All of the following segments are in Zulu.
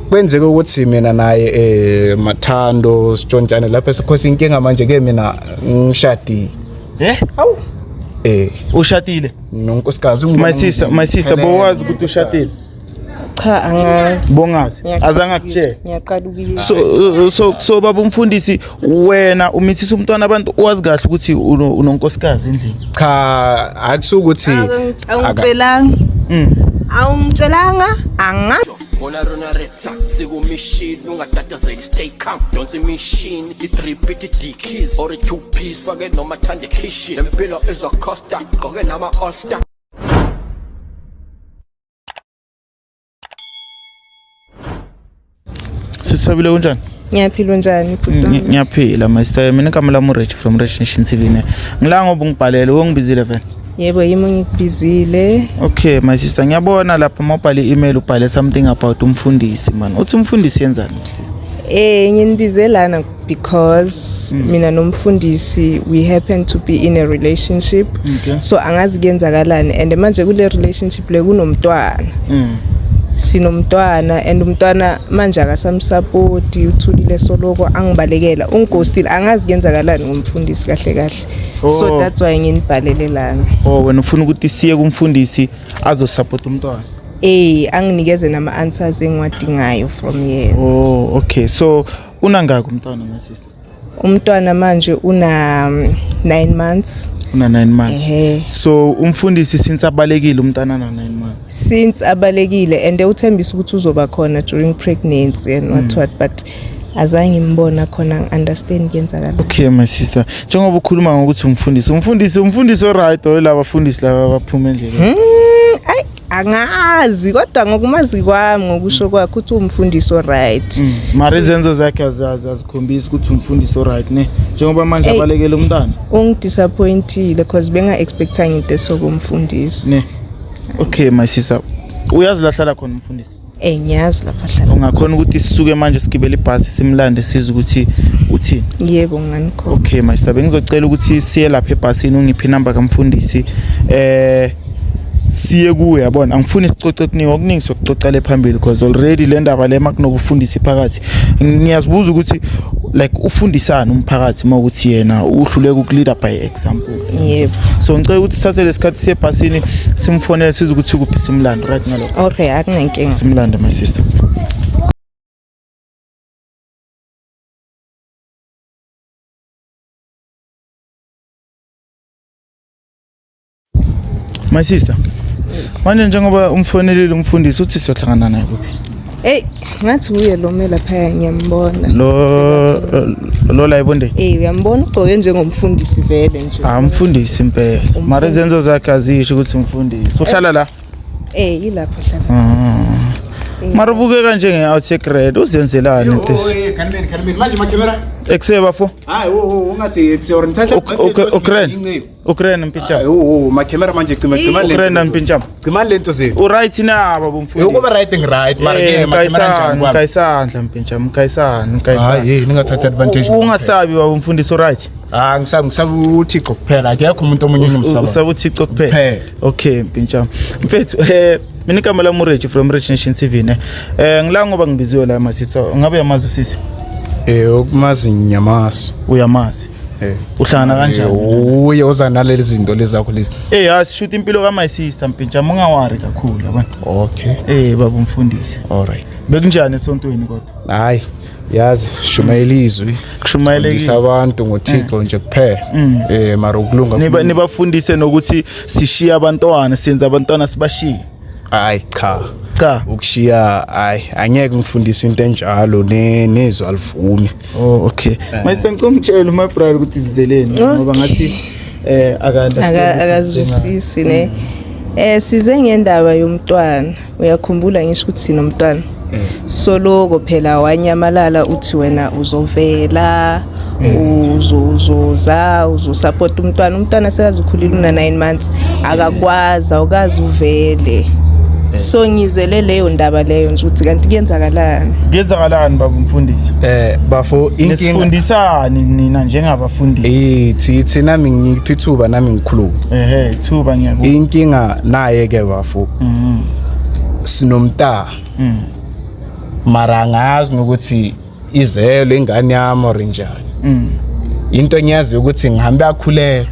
Kwenzeke ukuthi mina naye mathando sitshontshane lapha esikhosi inkinga manje ke mina ngishadile. Eh? Awu. Ushadile? Nonkosikazi. My sister, my sister, bowazi ukuthi ushadile? Cha, angazi. Bongazi. Azange akutshele. Ngiyaqala ukuyizwa. So baba umfundisi, wena umithisa umntwana abantu, wazi kahle ukuthi unonkosikazi endlini. Cha, akusukuthi Awungitshelanga. Awungitshelanga, angazi. Bona rona retsa sikumishini ungatatazeli, stay calm, donsa imishini, i-three pit D-keys or i-two piece, fake noma thande khishi, lempilo izocosta, gqoke nama-all star. Sisabile, kunjani? Ngiyaphila, njani bhuti wami? Ngiyaphila my sister. Mina igama lami uRich from Rich Nation TV ne. Ngila ngoba ungibhalele, ungibizile vele. Yebo, yimi ngikubizile. Okay my sister, ngiyabona lapha mawubhale i-email ubhale something about umfundisi man. Uthi umfundisi yenzani, my sister? Nginibize lana because mina nomfundisi we happen to be in a relationship. So angazi kuyenzakalani and manje kule relationship le kunomntwana. Sinomntwana and umntwana manje akasamsupporti, uthulile, soloko angibalekela, ungighostile, angazi kuyenzakalani ngomfundisi kahle kahle. So Oh. that's why nginibhalele lana. Oh, wena ufuna ukuthi siye kumfundisi azosupport umntwana. Anginikeze nama answers engiwadingayo from yena. Oh, okay. So unangaki umntwana, my sister? Umntwana manje una 9 months. Una 9 months. Ehe. So umfundisi since abalekile umntwana na 9 months. Since abalekile and uthembisa ukuthi uzoba khona during pregnancy and what what, but azange ngimbona khona, ngi-understand kuyenzakala. Okay my sister, njengoba ukhuluma ngokuthi umfundisi oright or laba bafundisi laba abaphuma endleleni? Ayi, angazi, kodwa ngokumazi kwami, ngokusho kwakhe, uthi umfundisi oright. Mara izenzo zakhe azikhombisi ukuthi umfundisi oright ne, njengoba manje Ey. abalekele umntana. Ungidisappointile because benga-expectanga into esokumfundisi. Ne. Okay my sister, uyazi lahlala khona umfundisi? Ngiyazi lapha ahlala. Ungakhona ukuthi sisuke manje sigibele ibhasi simlande sizwe ukuthi uthini? Yebo, nganikhona. Okay my sister, bengizocela ukuthi siye lapha ebhasini, ungiphe inamba kamfundisi, siye kuye, yabona. Angifuni sicoce kuningi, okuningi sokucoca le phambili, because already le ndaba le makunobufundisi phakathi, ngiyazibuza ukuthi like ufundisana umphakathi uma ukuthi yena uhluleka ukuleader by example. So ngicela ukuthi sithathe lesikhathi siye ebhasini, simfonele sizwe ukuthi kuphi, simlande, right ngalokho? Okay, akunankinga. Simlande, my sister. My sister, manje njengoba umfonelile umfundisi, uthi siyohlangana naye kuphi? Eyi, ngathi uye lo me laphaya, ngiyambona. Lo la ebonde? Uyambona, ugcoke njengomfundisi vele nje. Ah, umfundisi impela, mara izenzo zakhe azisho ukuthi umfundisi. Uhlala la? Yilapho hlala. Ah. Mara ubukeka njenge-out grade, uzenzelani this? Khalimeni, khalimeni manje makhemera. Ekuse bafo. Hayi, ungathi ekuseyori ngithatha. Ukraine, Ukraine mpintshama. Oh, makhemera manje, cima cima le. Ukraine mpintshama. Cima lento zenu. Uright na, baba umfundisi? Ukuba right, ngiright, mara ke makhemera njani kwami? Nkayisandla mpintshama, nkayisana, nkayisana. Hayi, hey, ningathathi advantage. Ungasabi baba umfundisi, uright. Ah, ngisaba uThixo kuphela, akekho umuntu omunye engimsaba. Usaba uThixo kuphela? Kuphela. Okay mpintshama mfethu, mina igama lami uReggie from Rich Nation TV ne. Ngila ngoba ngibiziwe la, my sister. Ngabe uyamazi usisi? Ukumazi nyamaso. Uyamazi? Uhlangana kanjani? Uye oza nalezi zinto lezi zakho lezi. Asishuta impilo ka my sister mpintshama, ungawari kakhulu yabona. Okay. Baba umfundisi. All right. Bekunjani esontweni kodwa? Hayi, yazi shumayela izwi. Kushumayelekile. Sifundisa abantu ngoThixo nje kuphela. Mara ukulunga. Nibafundise nokuthi sishiya abantwana, senza abantwana sibashiye. Hayi cha. Cha. Ukushiya, hayi, angeke ngifundise into enjalo, nezwi alivumi. Oh okay. Mase ngicela ungitshele my brother ukuthi sizeleni ngoba ngathi aka understand. Akazwisisi ne. Size ngendaba yomntwana. Uyakhumbula ngisho ukuthi sinomntwana. Soloko phela wanyamalala, uthi wena uzovela, uzoza uzosupport umntwana. Umntwana sekaze ukhulile, una 9 months, akakwazi, awukazi uvele. So ngizele leyo ndaba leyo nje ukuthi kanti kuyenzakalani. Kuyenzakalani baba umfundisi? Bafo, inkinga Nisifundisani nina njengabafundisi? Thi nami ngiphi ithuba nami ngikhuluma. Ehe, ithuba ngiyaku. Inkinga naye ke bafo. Sinomntana. Mara angazi nokuthi izelwe ingane yami or njani. Into engiyaziyo ukuthi ngihambe akhulelwa.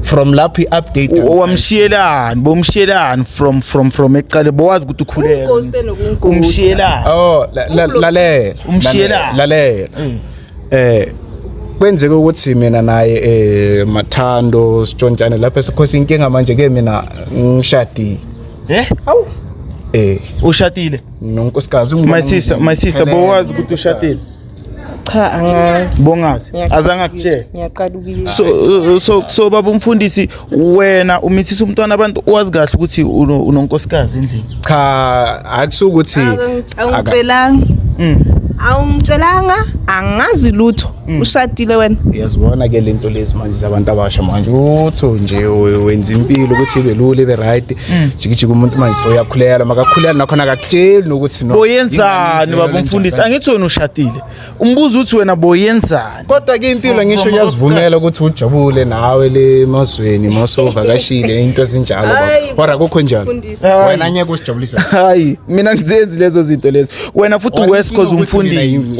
From lapho i-update Wamshiyelani, bomshiyelani from ekuqale bowazi ukuthi ukhulelwe. Ungighoste nokungighosta. Umshiyelani. Oh, lalela. Umshiyelani. Lalela. Kwenzeka ukuthi mina naye Mathando sitshontshane lapho esikhosi inkinga manje ke mina ngishadile. Hawu. Ushadile? Nonkosikazi. My sister bowazi ukuthi ushadile. Cha, angazi. Bongazi. Azange akutshele. Ngiyaqala ukuyizwa. So baba umfundisi, wena umithisa umntwana abantu, wazi kahle ukuthi unonkosikazi endlini. Cha, akusukuthi Awungitshelanga. Awungitshelanga, angazi lutho. Ushadile wena. Uyazibona ke lento lezi manje zabantu abasha manje, utho nje wenza impilo ukuthi ibe lula, ibe right. Jikijika umuntu manje soyakhulelwa, makakhulelwa nakhona akakutsheli nokuthi no. Boyenzani baba umfundisi? Angithi wena ushadile. Umbuzo uthi wena boyenzani? Kodwa ke impilo ngisho iyazivumela ukuthi ujabule nawe le mazweni masovakashile, into ezinjalo baba. Kodwa akukho njalo. Wena ngeke usijabulise. Hayi, mina ngizenzi lezo zinto lezo. Wena futhi West cause umfundisi.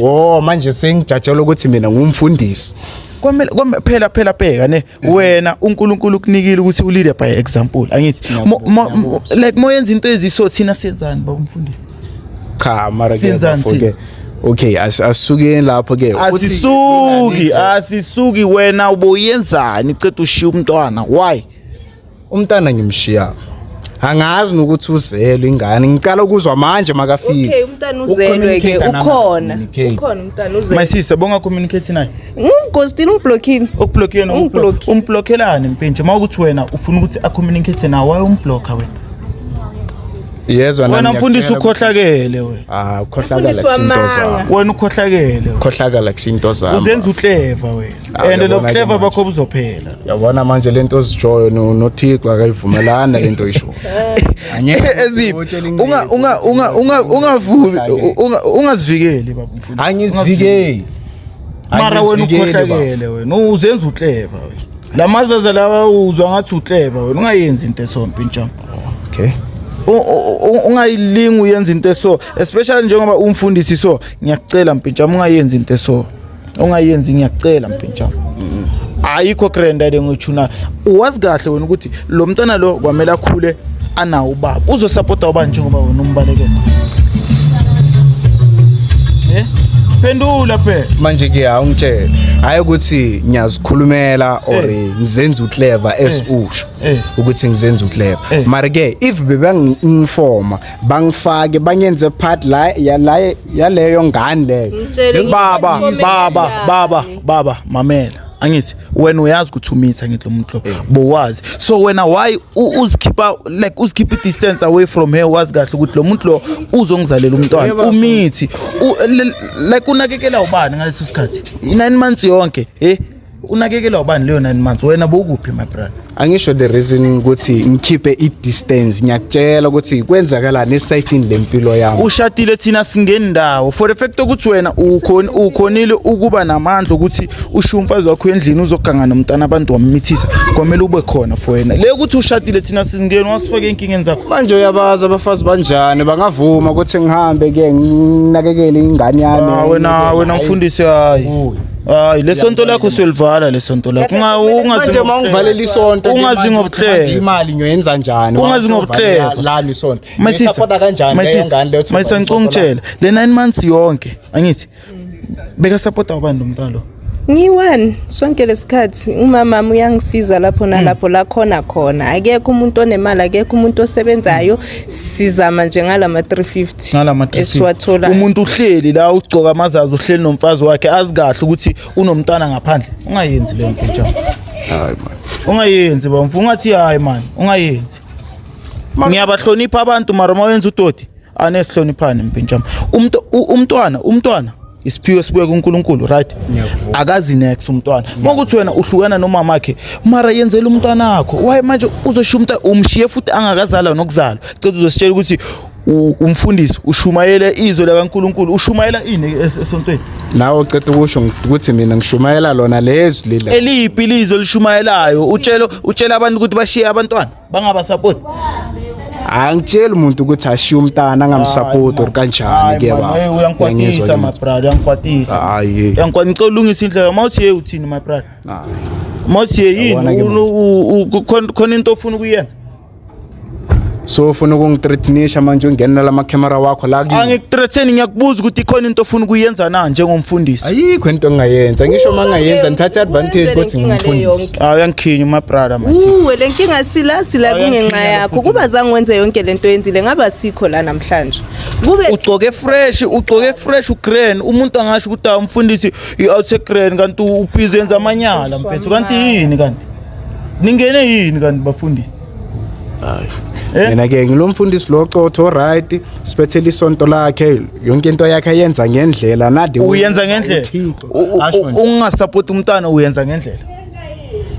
Oh, manje sengijatshela ukuthi mina ngumfundisi. Kwamele phela phela bheka ne, wena uNkulunkulu ukunikile ukuthi ulead by example, angithi like moyenza into eziso, thina senzani baba umfundisi? Cha, mara ke Senzani bafo thina? ke. Okay, asisukeni lapho ke. Asisuki, wena ubuyenzani ceda ushiya umntwana? Why? Umntana ngimshiya. Angazi nokuthi uzelwe ingane, ngiqala ukuzwa manje makafika. Okay, umntana uzelwe ke, Ucommunicate nami, ukhona. communicate. Ukhona umntana My uzelwe. sister, bonga communicate naye. Ngimghostile, ungiblockile. Ukublockile? Ungiblockile. Umblokelani mpintshi? Mawukuthi wena ufuna ukuthi acommunicate nawe, why umblocker wena? Yezwa nami Wena mfundisi ngiyakutshela ukhohlakele wena. Ah, ukhohlakala Mfundisi kusinto wamanga. zami. Wena ukhohlakele wena. Ukhohlakala kusinto zami. Uzenza uclever wena. Ah, And lo uyabona ke clever manje. bakho buzophela. Yabona manje lento ozijoyo noThixo akayivumelana lento oyisho. Angeke Eziphi? utshele inceku Unga unga ukuthi unga unga ungavumi, Ukhohlakele. ungazivikeli baba mfundisi. Angizivikeli. Mara wena Angizivikeli, baba. ukhohlakele wena. Uzenza uclever wena. Lamazaza lawa uzwa ngathi uclever wena. Ungayenzi into esompi ntshama. Okay. Ungayilingi uyenza into eso, especially njengoba umfundisi, so ngiyakucela mpintshama, ungayenzi into eso, ungayenzi, ngiyakucela mpintshama. Ayikho grand le ngithuna. Uwazi kahle wena ukuthi lo mntwana lo kwamele akhule anawo ubaba. Uzosupporta ubani njengoba wena umbalekela? Phendula phela. Manje ke awungitshele, hayi ukuthi ngiyazikhulumela or ngizenza uclever as usho ukuthi ngizenza uclever, mara ke if bebangi-informa, bangifake, bangenze part la ya la yaleyo ngane leyo. Ngitshele. Baba, baba, baba, baba, mamela. Angithi wena uyazi ukuthi umitha, angithi lo muntu lo bowazi, so wena why uzikhipha, like uzikhipha i-distance away from her, wazi kahle ukuthi lo muntu lo uzongizalela umntwana, umithi? Like unakekela ubani ngaleso sikhathi, i-9 months yonke? Unakekela ubani leyo 9 months? Wena bowukuphi, my brother? Angisho the reason ukuthi ngikhiphe i-distance, ngiyakutshela ukuthi kwenzakalani esayitini lempilo yami. Ushadile, thina singeni ndawo. For the fact ukuthi wena ukhonile ukuba namandla ukuthi ushiye umfazi wakho endlini uzoganga nomntana abantu, wamithisa, kwamele ube khona for wena. Le ukuthi ushadile, thina singeni, wasifake enkingeni zakho. Manje uyabazi abafazi banjani, bangavuma ukuthi ngihambe ke nginakekele ingane yami? Ah, wena mfundisi, hayi. Uy. Hayi, lesonto lakho siyolivala, lesonto lakho. Manje uma ungivalela isonto ke, Ungazi manje ngobuhlelo. manje imali ngiyoyenza njani? Ungazi ngobuhlelo. Lani isonto ngisapota kanjani leyo ngane leyo? My sister, ngicela ungitshele, le 9 months yonke, angithi bekasupporta ubani lo mntwana lo? Ngiyi-one sonke lesikhathi. Umama wami uyangisiza lapho nalapho la khona khona. Akekho umuntu onemali, akekho umuntu osebenzayo. Sizama nje ngalama 350 Ngalama esiwathola. Umuntu uhleli la, ugcoka amazazi, uhleli nomfazi wakhe, azi kahle ukuthi unomntwana ngaphandle. Ungayenzi leyo nto, njalo. Hayi man. Ungayenzi bamfu, ungathi hayi man, ungayenzi. Ngiyabahlonipha abantu, mara uma wenza udoti, anesihloniphane mpintshama. Umuntu umntwana isiphiwo sibuya kuNkulunkulu, right? Ngiyakuvuma. Akazi next umntwana. Mawukuthi wena uhlukana nomama wakhe, mara yenzela umntwana wakho. Why manje uzoshiya umntwana, umshiye futhi angakazalwa nokuzalwa? Cela uzositshela ukuthi umfundisi ushumayele izwi likaNkulunkulu, ushumayela ini esontweni? Nawe uceda ukusho ukuthi mina ngishumayela lona lezwi leli. Eliphi ilizwe olishumayelayo? Utshela abantu ukuthi bashiye abantwana, bangabasupport. Angitsheli umuntu ukuthi ashiye umntana angamsupport or kanjani ke baba. Uyangikwatisa my brother, uyangikwatisa. Hayi. Uyangikwatisa, ngicela ulungise indlela. Uma uthi hey uthini my brother? Hayi. Uma uthi hey Yabona ke yini khona into ofuna ukuyenza? So ufuna ukungithreatenisha manje ungena lama camera wakho la kimi? Angikuthreaten, ngiyakubuza ukuthi ikhona into ofuna ukuyenza na njengomfundisi. Ayikho into engingayenza. Ngisho uma ngingayenza ngithathe advantage Wenze le ukuthi nkinga le ngimfundisi. yonke. Ah, uyangikhinya my brother, my sister. Uwe le nkinga sila sila Awu, kungenxa uyangikhina yakho. lapho. Kuba zange wenze yonke lento oyenzile ngaba sikho la namhlanje. Kube Ugcoke fresh, ugcoke fresh ugrand. Umuntu angasho ukuthi ah, umfundisi i-out grand kanti ubhizi yenza amanyala mfethu. Kanti yini kanti? Ningene yini kanti bafundisi? Hayi. Eh? Mina ke ngilomfundisi lo cotho right, siphethele isonto lakhe, yonke into yakhe ayenza ngendlela nade Uyenza ngendlela. uThixo. Asho nje. Ungasupport umntwana uyenza ngendlela.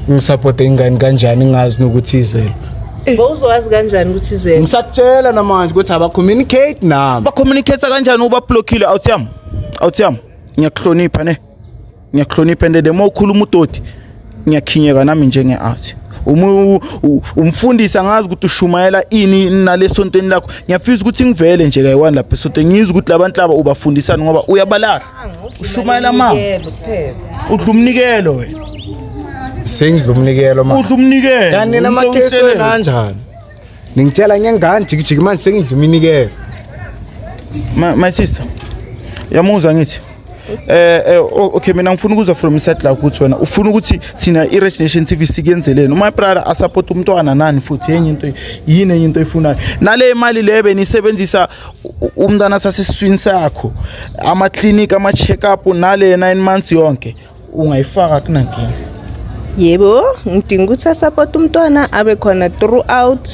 Ngisupporte ingane kanjani ngazi nokuthi izelo. Bowuzowazi kanjani ukuthi izele? Ngisakutshela namanje ukuthi aba communicate nami. Ba-communicate kanjani ubablockile out yami? Out yami. Ngiyakuhlonipha ne. Ngiyakuhlonipha and the more ukhuluma udoti ngiyakhinyeka nami njenge out. Uma umfundisi angazi ukuthi ushumayela ini nalesontweni lakho. Ngiyafisa ukuthi ngivele nje kayi-one lapha esontweni ngizwe ukuthi labantu laba ubafundisani ngoba uyabalahla. Ushumayela amanga. Yebo kuphela. Udla umnikelo wena. Sengidla umnikelo manje. Udla umnikelo. Kanti namakhesi wena kanjani? Ningitshela ngengane jikijiki manje sengidla iminikelo. My sister. Yamuzwa ngithi. Okay, mina ngifuna ukuzwa from iside lakho ukuthi wena ufuna ukuthi thina i-Rich Nation TV sikuyenzeleni. My brother asupport umntwana nani futhi enye into yini enye into oyifunayo. Nale mali le benisebenzisa umntwana sasesiswini sakho. Ama clinic, ama check up nale 9 months yonke ungayifaka kunankinga. Yebo, ngidinga ukuthi asupport umntwana abe khona throughout.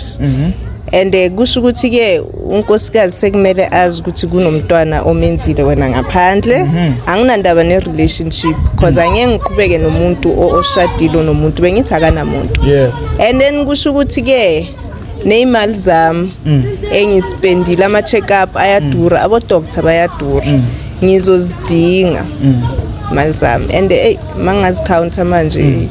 And kusho ukuthi ke unkosikazi sekumele azi ukuthi kunomntwana omenzile wena ngaphandle. Anginandaba ne relationship because angeke ngiqhubeke nomuntu oshadile nomuntu bengithi akanamuntu. And then kusho ukuthi ke neyimali zami engispendile ama check up ayadura, abo doctor bayadura. Ngizozidinga mali zami and hey mangazi counter manje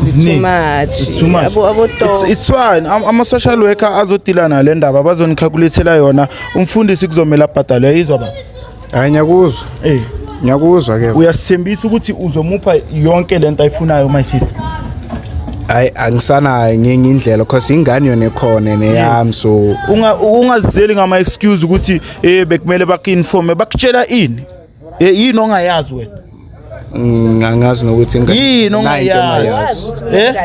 zi too much. It's too much. Abo It's fine. Ama social worker azodila nale ndaba bazonicalculatela yona. Umfundisi kuzomela abhadalwe uyayizwa baba. Hayi ngiyakuzwa. Eh. Ngiyakuzwa ke. Uyasithembisa ukuthi uzomupha yonke lento ayifunayo my sister. Hayi angisanayo ngenye indlela because ingane yona ekhona neyami so Ungazizeli ngama excuse ukuthi bekumele bakuinforme bakutshela ini. Yini ongayazi wena? Angazi nokuthi ingane Yini ongayazi?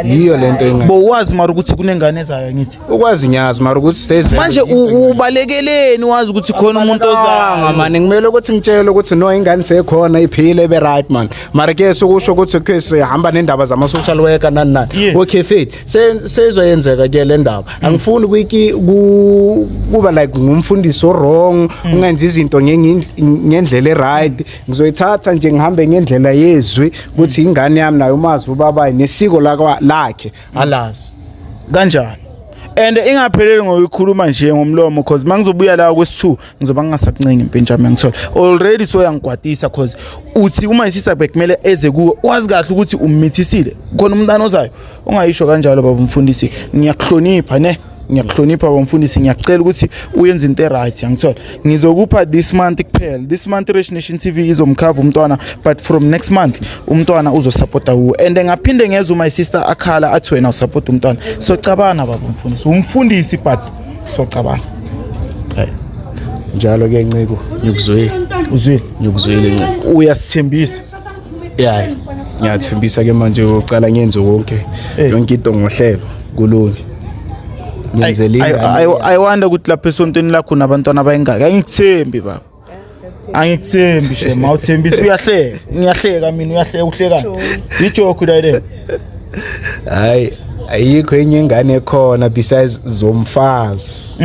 Yiyo lento engayazi. Bowazi mara ukuthi kunengane ezayo ngithi. Ukwazi ngiyazi mara ukuthi seze manje ubalekeleni wazi ukuthi khona umuntu ozayo mani ngimele ukuthi ngitshele ukuthi no ingane sekhona iphile ibe right man mara ke sokusho ukuthi okay sihamba nendaba zama social worker nani nani okay fit sezoyenzeka ke le ndaba angifuni kuba like ngumfundisi wrong ungenza izinto ngendlela e right ngizoyithatha nje ngihambe ngendlela yezwi ukuthi ingane yami nayo umazi ubaba nesiko lakhe alazi kanjani and ingapheleli ngokukhuluma nje ngomlomo because mangizobuya la kwesi2 ngizoba ngingasakuncengi impintshami ngithola already so yangikwatisa because uthi uma isisa bekumele eze kuwe wazi kahle ukuthi ummithisile khona umntana ozayo ungayisho kanjalo baba umfundisi ngiyakuhlonipha ne ngiyakuhlonipha baba umfundisi ngiyacela ukuthi uyenze into right ngithola ngizokupha this month kuphela this month Rich Nation TV izomkhava umntwana but from next month umntwana uzosupporta kuwe and ngaphinde ngezwe my sister akhala athi wena usupport umntwana so cabana baba umfundisi umfundisi but so cabana njalo ke Nciko ngikuzwile uzwile ngikuzwile Nciko uyasithembisa yeah ngiyathembisa ke manje uqala ngenze wonke yonke into ngohlelo kulunge I wonder ukuthi lapha esontweni lakho nabantwana abayingaki angikuthembi baba angikuthembi shema awuthembisi uyahleka ngiyahleka mina uyahleka uhlekani ijoke la le hayi ayikho enye ingane ekhona besides zomfazi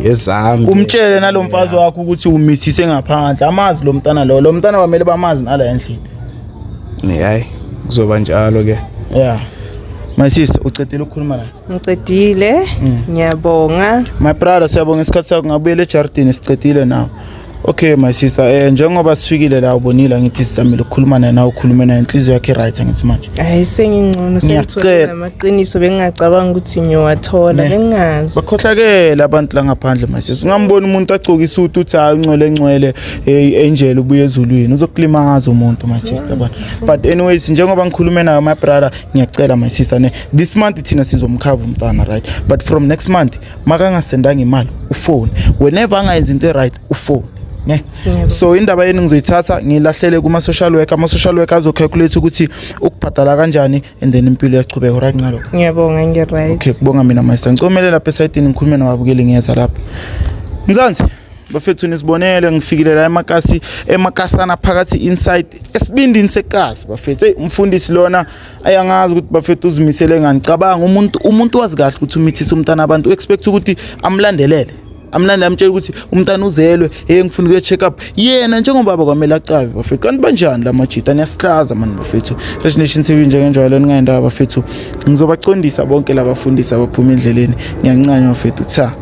ezami umtshele nalomfazi wakho ukuthi umithise ngaphandle amazi lo mntana lo mntana bamele bamazi nala endlini hayi kuzoba njalo ke yeah my sister ucedile ukukhuluma la Ngicedile ngiyabonga my brother siyabonga isikhathi sakho ngabuyela ejardini sicedile nawe. Okay my sister, njengoba sifikile la ubonile ngithi sizamile ukukhuluma naye, nawe ukhulume naye, inhliziyo yakhe right ngithi manje. Hayi, sengingcono, sengithole Ngiyacela. namaqiniso bengingacabanga ukuthi ngiyowathola. Ne. Bengingazi. Bakhohlakele abantu la ngaphandle, my sister. Ungambona umuntu agcoka isuti uthi hayi, ungcwele ngcwele, hey angel ubuye ezulwini, uzokulimaza umuntu, my sister, but anyways, njengoba ngikhulume nayo, my brother, ngiyacela, my sister, ne, this month thina sizomkhava umntwana, right? But from next month makangasendanga imali, ufone. Whenever angayenzi into right, ufone, ne. Yebo. So indaba yenu ngizoyithatha ngilahlele kuma-social worker. Ama-social worker azocalculate ukuthi ukubhadala kanjani and then impilo iyachubeka, right ngalokho? Ngiyabonga, ngi-right. Okay, kubonga mina, master. Ngicomele lapha esayitini ngikhulume nababukeli, ngiyeza lapha. Mzansi bafethu, nisibonele, ngifikile la emakasi, emakasana phakathi, inside esibindini sekasi, bafethu. Hey, umfundisi lona ayangazi ukuthi, bafethu, uzimisele ngani. Cabanga umuntu wazi kahle ukuthi umithisa umntana abantu, expect ukuthi amlandelele, amlande, amtshela ukuthi umntana uzelwe, hey, ngifuna ukuya check up. Yena njengobaba kwamele acave, bafethu. Kanti banjani la majita? Niyasihlaza mani, bafethu. Rich Nation TV njengenjwayelo, ningayindawo, bafethu. Ngizobacondisa bonke labafundisi abaphuma endleleni. Ngiyancanywa, bafethu. Cha.